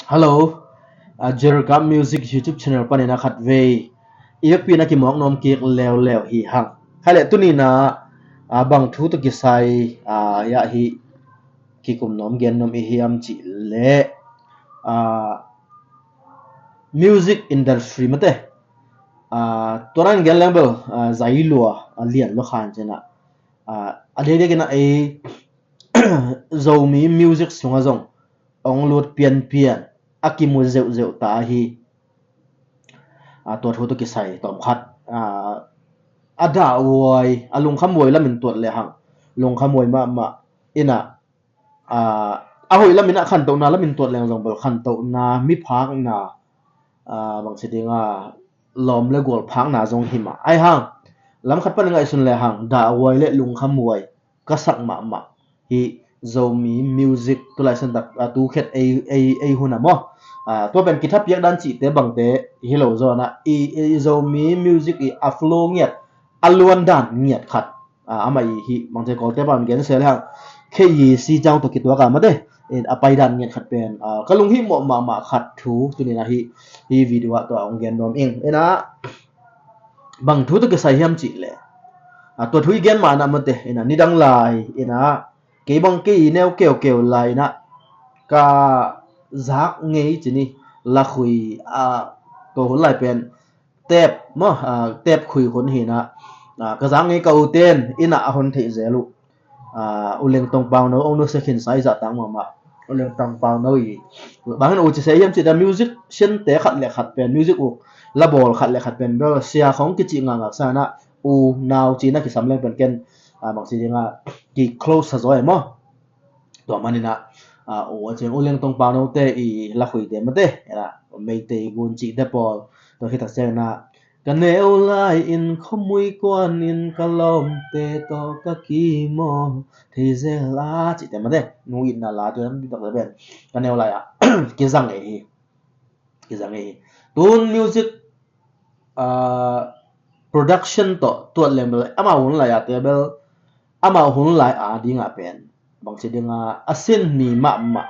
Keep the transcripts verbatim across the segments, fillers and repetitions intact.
Hello, uh, Jerkap Music YouTube channel panin a khat vei i vekpi na kimawk nuam kik leuleu hi hang. Khai le tuni na, uh, bang thu tawh kisai, uh, ya hi kikum nuam gen nuam i hiam cih le, uh, music industry mate, uh, tua nan gen leng bel, uh, zai lua, uh, lian lua khan cina, uh, a diakdiak ina ei Zomi music sunga zong ong lut pianpian a kimu zeuhzeuh ta ahi. A, tua thu tawh kisai tawm khat, a, a dah uai, a lungkham uai lamin tuat le hang, lungkham uai mahmah ina, a, a hoih lamin a khantohna lamin tuat leng zong bel khantohna, mi phakna, a, bangci dinga lawm le gual phakna zong hi mah. Ai hang, lam khat pan ngaihsun le hang, dah uai le lungkham uai ka sak mahmah hi Zomi music tulai santak, a, tu khet ei, ei, ei hun a maw. A, tua pen kithapiak dan cihte bangte hi lo zaw na i, i Zomi music i a flow ngiat, a luan dan ngiat khat, a, amah i hi bangte Kawlte pan gen se le hang, khei i si cang tawh kituak a mate, in a pai dan ngiat khat pen, a, ka lunghimawh mahmah khat thu tunin a hi, hi video ah tua ong gen nuam ing. Ina bang thu tawh kisai hiam cih le, a, tua thu i gen mahna mate, ina nidang lai ina kei bang kei i neu keukeu lai ina ka zak ngei cini lakhui, a, tua hun lai pen tep maw, a, tep khui hun hi ina, a, ka zak ngei ka u ten ina a hun theih zel uh. A, U Leng Tong Pau No ong nusia khin sa i zahtak mahmah. U Leng Tong Pau No i bangin u ci se hiam cih le music siante khat le khat pen, music uk la bawl khat le khat pen bel sia khong kici ngangak sa ina u nau cina kisam leng pen ken, a, bangci dinga ki close sa zaw e maw. Tua manina, a, u a ciang U Leng Tong Pau No te i lakhuite mate, ina Meitei gun cihte pawl, tua khit tak ciangina ka neu lai in khuamui kuan in ka lawmte tawh ka kimaw thei zel a cihte mate, nu itna la tua lam pi tak pen ka neu lai a kizang e hi. Kizang e hi. Tun music, a, production tawh tuat lem bel amau hun lai a te bel amau hun lai a dingah pen bangci dinga a sin mi mahmah,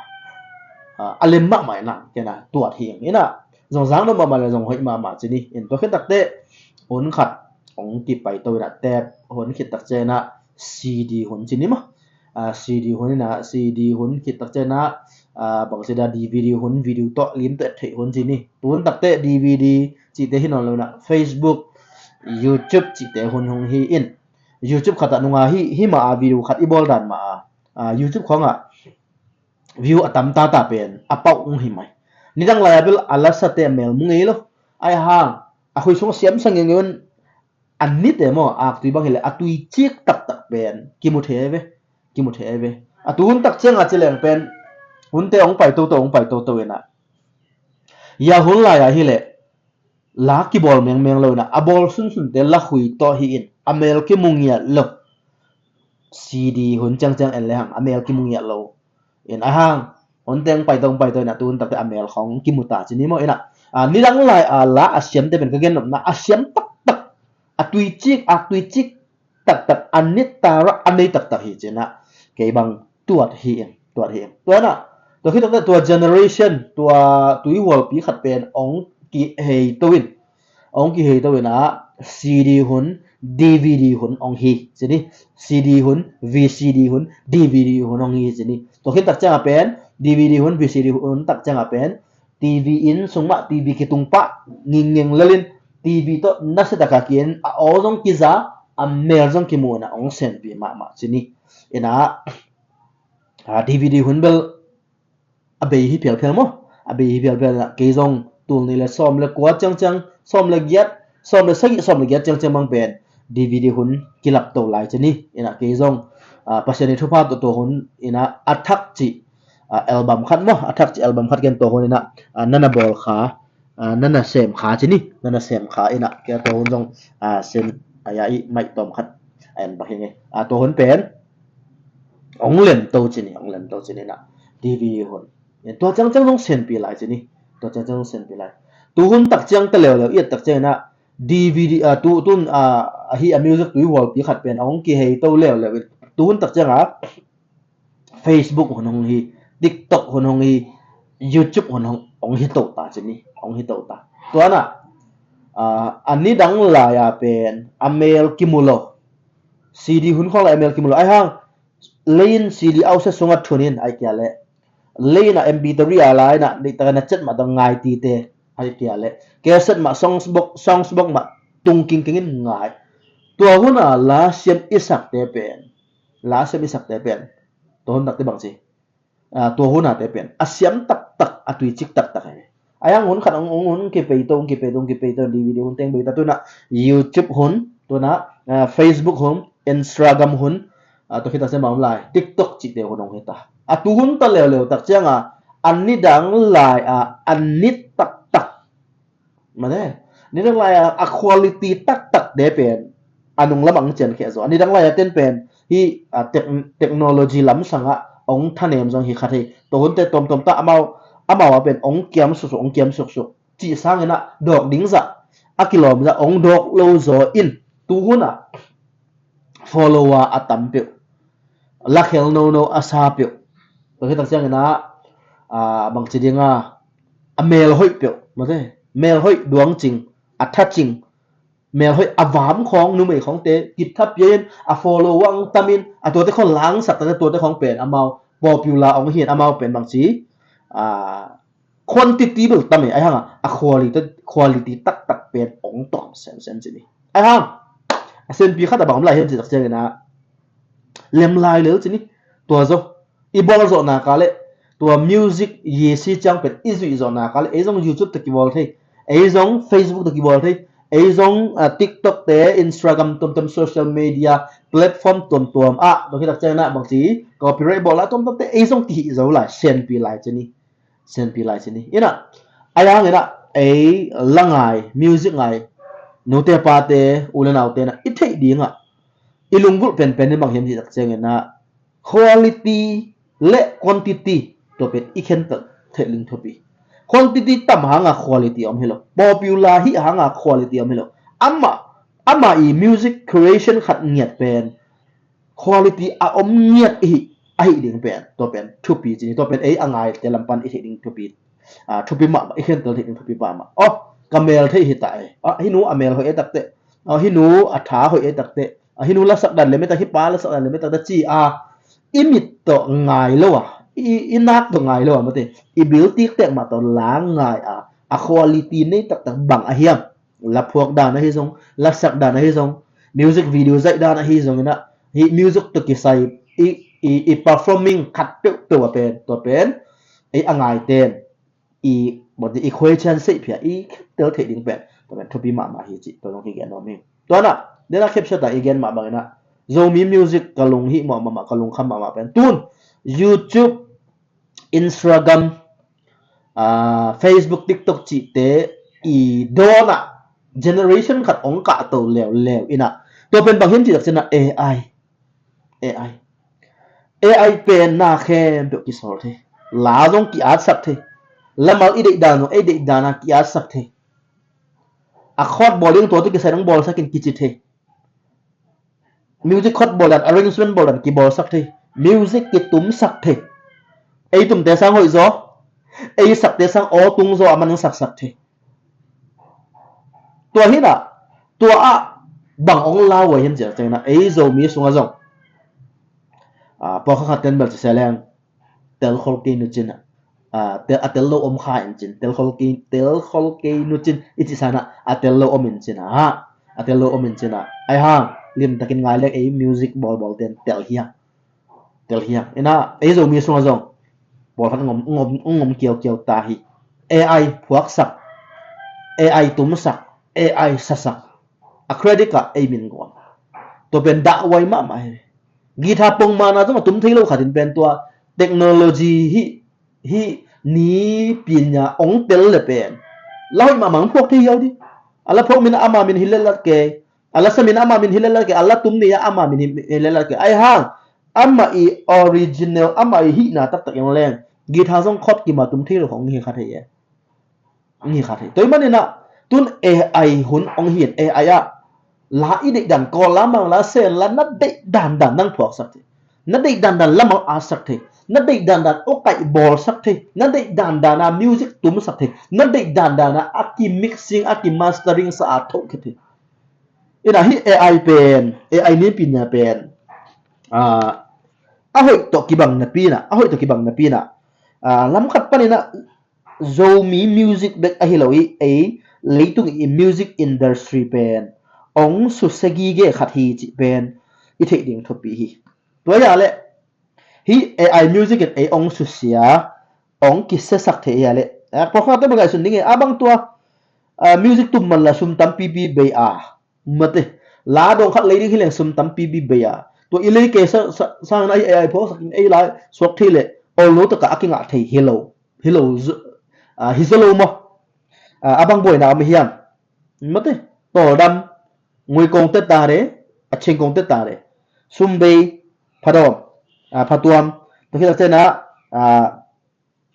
a, a lem mahmah ina kena tuat hi ing. Ina zong zang no mahmah le zong hoih mahmah cini in tua khit takte hun khat ong kipai to ina tep hun khit tak ciangina C D hun cini maw. A, C D hun ina C D hun khit tak ciangina, a, bangci da D V D hun video tawh lim tawh theih hun cini. Tun takte D V D cihte hi nawn lo ina Facebook, YouTube cihte hun hong hi in. YouTube khatah nunga hi, hi ma a video khat i bawl dan ma a, a, YouTube khawngah view a tam tata pen a pauh ung hi mai. Nidang lai a bel a lasate a mel mu ngei lo. Ai hang a khui sung a siamsa ngei ngei un, an nite maw, aktui bang hileh a tui cik taktak pen kimu thei ve, kimu thei ve. A tu hun tak cianga ci leng pen hunte ong pai toto, ong pai toto ina. Ya hun lai a hileh la kibawl mengmeng lo ina, a bawl sunsunte lakhui tawh hi in a mel kimu ngiat lo. C D hun ciangciang en le hang a mel kimu ngiat lo. In a hang hun teng paito, paito ina tun takte a mel khong kimu ta cini maw ina. A, nidang lai a la a siamte pen ka gen nopna a siam taktak, a tui cik, a tui cik taktak, a nit tara a nei taktak hi cina kei bang tuat hi in, tuat hi in. Tua ina tua khit takte tua generation, tua tui hualpi khat pen ong kihei to in, ong kihei to ina C D hun, D V D hun ong hi cini. C D hun, V C D hun, D V D hun ong hi cini. Tua khit tak cianga pen D V D hun, V C D hun tak cianga pen T V inn sung mah T V kitung pah ngingnging lelin T V tawh nasia taka ki-en a aw zong kiza, a mel zong kimu ina ong senpi mahmah cini. Ina, a, D V D hun bel a bei hi phialphial maw? A bei hi phialphial ina kei zong tul nih le sawm le kua ciangciang, sawm le giat, sawm le sagih, sawm le giat ciangciang bang pen D V D hun kilap to lai cini. Ina kei zong, a, Pasian i thupha tawh tua hun ina a thak cih, a, album khat maw, a thak cih album khat ken tua hun ina, a, nana bawl kha, a, nana sem kha cini, nana sem kha ina kei tua hun zong, a, sem a ya i maih tawm khat a en bak hi ngei. A, tua hun pen ong lem to cini, ong lem to cini ina D V D hun. Tua ciangciang zong senpi lai cini. Tua ciangciang zong senpi lai. Tu hun tak ciang ta leuleu i et tak ciang ina D V D, a, tu, tun, a, a hi a music tui hualpi khat pen ong kihei to leuleu in tu hun tak cianga Facebook hun hong hi, TikTok hun hong hi, YouTube hun hong, hong hi to ta ci ni, hong hi to ta. Tua na, ah, a nidang lai-a pen a mel kimu lo. C D hun khawng lai a mel kimu lo. Ai hang, lei in C D a sia sungah thun in ai kia le. Lei in a M P three a lai na, deihtak a na cet mah dong ngai tite ai kia le. Cassette mah, songs box, songs box mah tung kingking in ngai. Tua hun a la siam i sakte pen, la siam i sakte pen, tua hun takte bang ci, ah, tua hun a te pen a siam taktak, a tuicik taktak hi. Ai hang hun khat hong, hong, hong kipei to, hong kipei to, hong kipei to, D V D hun teng bei ta, tu na YouTube hun, tu na, ah, Facebook hun, Instagram hun, ah, tua khit tak ciang bang om lai, TikTok cihte hun hong hi ta. A tu hun ta leuleu tak ciang a, a nidang lai a, a nit taktak, mate, nidang lai a, a quality taktak te pen a nung lam ah hong cian khia zaw. A nidang lai a ten pen hi, ah, tech-, technology lam sangah hong thanem zong hi kha thei. Tua hunte tuamtuam ta amau, amau a pen hong kiam suksuk, hong kiam suksuk cih sangin ah dawk ding zah, a kilawm zah hong dawk lo zaw in, tu hun ah follower a tam peuh, lakhel nono a sa peuh. Tua khit tak ciangin ah, ah, bangci ding a, a mel hoih peuh, mate, mel hoih, duang cing, a tha cing, mel hoih, a vam khawng, numei khawngte kitha pia in, a follower hong tam in, a tuate khawng langsak ta, tuate khawng pen amau popular hong hi in, amau pen bangci, ah, quantity bel tam e, ai hang a, a quality, quality taktak pen hong tawm semsem ci ni. Ai hang a senpi khat a bang om lai hiam cih tak ciangin ah, lem lai lel ci ni. Tua zo, i bawl zawhna ka le, tua music yesi ciang pen i zuih zawhna ka le, ei zong YouTube ta kibawl thei, ei zong Facebook ta kibawl thei, ei zong, ah, TikTok te, Instagram tuamtuam, social media platform tuamtuam ah, tua khit tak ciangin ah bangci copyright bawl a tuamtuam te ei zong kihih zo lai, senpi lai ci ni. Senpi lai ci ni. Inah, ai hang inah, ei la ngai, music ngai, nute pate, u le naute na i theih ding ah i lunggulh penpen in bang hiam cih tak ciangin ah, quality le quantity, tua pen i khentel theih ding thupi. Quantity tam hang a quality om hi lo. Popular hi hang a quality om hi lo. Amah, amah i music creation khat ngiat pen quality a om ngiat i hih, a hih ding pen, tua pen thupi ci ni. Tua pen ei a ngaite lam pan i theih ding thupi, ah, thupi mahmah, i khentel theih ding thupi mahmah. Oh, ka mel theih hi ta e. Ah, hih nu a mel hoih e takte. Ah, hih nu a tha hoih e takte. Ah, hih nu lasak dan lem e tak, hih pa lasak dan lem e takte ci a, i mit tawh ngai lo a, i, i nak tawh ngai lo a, mate, i bil tiktek mah tawh la ngai a, a quality nei taktak bang a hiam? La phuak dan ahi zong, la sak dan ahi zong, music video zaih dan ahi zong inah, hih music tawh kisai i, i, i performing khat peuhpeuh a pen, tua pen ei a ngaiten i, bawti, i khuai cian seih phia, i tel theih ding pen, tua pen thupi mahmah hi cih tua zong kigen nuam hi. Tua na, dena capture ta i gen mah bang inah, Zomi music ka lung hih mawh mahmah, ka lungkham mahmah pen tun YouTube, Instagram, ah, Facebook, TikTok cihte i dawn ah generation khat hong kahto leuleu inah, tua pen bang hiam cih tak ciangin ah, A I, A I, A I pen na khempeuh kisawl thei, la zong ki-atsak thei, lamal i deih dan zong ei deih dan a ki-atsak thei, a chord bawl ding tua tawh kisai dong bawlsak in kici thei. Music chord bawl dan, arrangement bawl dan kibawlsak thei. Music kitumsak thei. Ei tumte sang hoih zaw, ei sakte sang aw tung zaw a man hong saksak thei. Tua hi inah, tua ah bang hong lau a hiam cih tak ciangin ah, ei Zomi sungah zong, ah, pawlkhat khat ten bel ci se leng, tel khol kei nu cin, ah, tel, a tel lo om kha in cin, tel khol kei, tel khol kei nu cin i cih sangin ah, a tel lo om in cin ah, a tel lo om in cin ah, ai hang, limtakin ngai leng ei music bawlbawl ten tel hiang, tel hiang. Inah, ei Zomi sungah zong pawlkhat ngom, ngom, ngom kiaukiau ta hi. A I phuaksak, A I tumsak, A I sasak, a credit ah ei min guang. Tua pen dahhuai mahmah hi. Guitar pongmana zong a tum thei lo khat in pen tua technology hih, hih ni pinya hong tel le pen la hoih mahmah hong phuak thei hiau ding. A la phuak min ah ama min hi letlat kei, a la sa min ah ama min hi letlat kei, a la tum ni ah ama min hi, hi letlat kei. Ai hang, amah i original, amah i hihna taktak i hong leng, guitar zong chord kim a tum thei lo hong hi kha thei e. Hong hi kha thei. Tua ahih manin ah, tun A I hun hong hi in, A I ah la i deih dan, Kawl la, Mang la, Sen la, na deih dandan nang phuaksak thei. Na deih dandan lamal atsak thei. Na deih dandan a kaih bawlsak thei, na deih dandan a music tumsak thei, na deih dandan a kimixing, a kimastering sa a thohkhe thei. Ina hih A I pen, A I ninpina pen, a, a hoih tawh kibang napi-in ah, a hoih tawh kibang napi-in ah, a, lamkhat panin ah Zomi music bek ahi lo i, ei leitung i music industry pen ong susia gige khat hi cih pen i theih ding thupi hi. Tua hi a leh hih A I music in ei ong susia, ong kisiasak thei hi a leh, a, pawlkhatte bang ngaihsun ding hi, a bang tua, a, music tum man la sum tampipi bei a, mate, la dawng khat lei ding hi leng sum tampipi bei a, tua i lei kei sa, sa, sang na hih A I phawksak in ei la suak thei leh olno takah a kingah thei hi lo, hi lo, a, hi zaw lo maw? A, a bang buaina om hiam? Mate, tawldam, ngui kong te ta re, a ching kong te ta re, sum bei, phadawm, a, phatuam, tua khit a cena, a,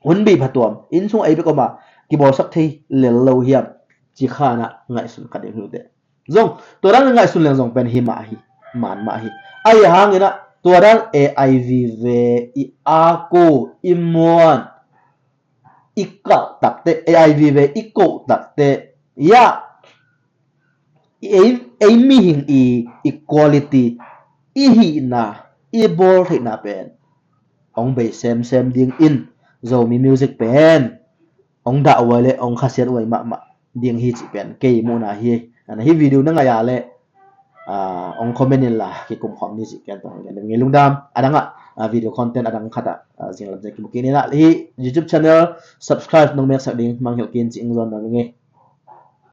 hunbi phatuam, inn sung ei bek om a, kibawlsak thei lel lo hiam? Ci khan ah ngaihsun kha ding hi uh teh. Zong, tua dan ngaihsun leng zong pen hi mah hi, man mah hi. Ahi hangin ah, tua dan A I vive i aku, i muan, i kalh takte, A I vive i koh takte, ya, ei, ei mihing i, i quality, i hihna, i bawl theihna pen ong bei semsem ding in, Zomi music pen ong dah uai le ong khasiat uai mahmah ding hi cih pen kei muhna hi. Ana hih video na ngaih a leh, a, ong comment in la kikum khawm ni cih ken tawh gen ding hi. Lungdam. A dang ah, a, video content a dang khat ah, a, zinglam zia kimu kik ni. Na hih YouTube channel subscribe nong meksak ding mangngilh kei in ci-in zong na ding hi.